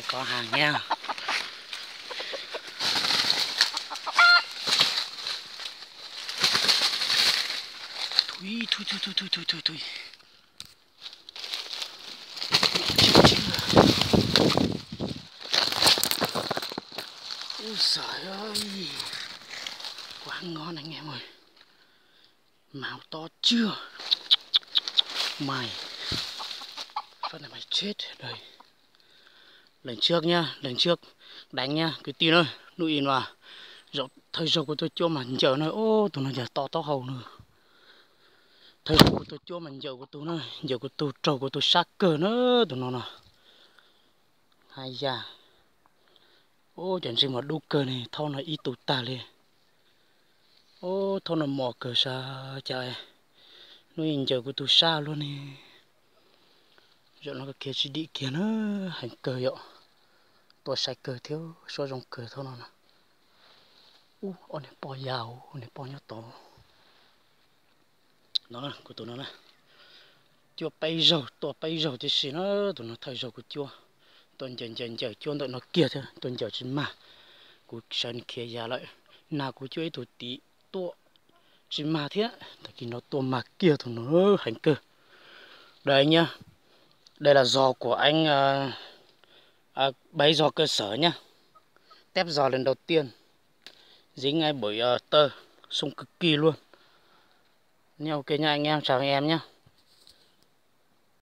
Có hàng nha. Thui, thui, thui, thui, thui, thui, thui, thui. Ui giời ơi. Quá ngon anh em ơi. Máu to chưa? Mày. Phát này mày chết đây. Lần trước nhá, lần trước đánh nhá, kwv tij na, hnub i no, zaum thawj zaug kuv tuaj cuab mas ncaws na, ub, tus no yog to taub hau na. Thawj zaug kuv tuaj cuab mas ncaws kuv tus na, ncaws kuv tus, raug kuv tus sab kawg na, tus no no. Haj yam, ub, cov ntsis mas dub kawg ne, thaub no ib tug tag li. Ub, thaub no mos kawg sas cas, hnub i ncaws kuv tus sab luaj ne. Zaum no koj khiav tsis dim kiag na, heev kawg yom. Tua sai kawg thiab, suab zoo kawg thaub no na. Ub, ob niag poj yau, ob niag poj nyob tod. No, kuv tus no na, cuab peb zaug, tua peb zaug tib si na, tus no thawj zaug kuv cuab, tua ncaws ncaws ncaws cuab ntawm no kiag thiab, tua ncaws tsis mag, kuv sawv khiav ya lawm, nag kuv cuab ib tug tid tuaj tsis mag thiab, tag kis no tua mag kiag tus no heev kawg. Đây nhá, đây là giò của anh, à, à, bẫy giò cơ sở nhá. Test giò lần đầu tiên. Dính ngay bởi, ờ, tơ, sung cực kỳ luôn. Nha, ok nha anh em, chào anh em nhé.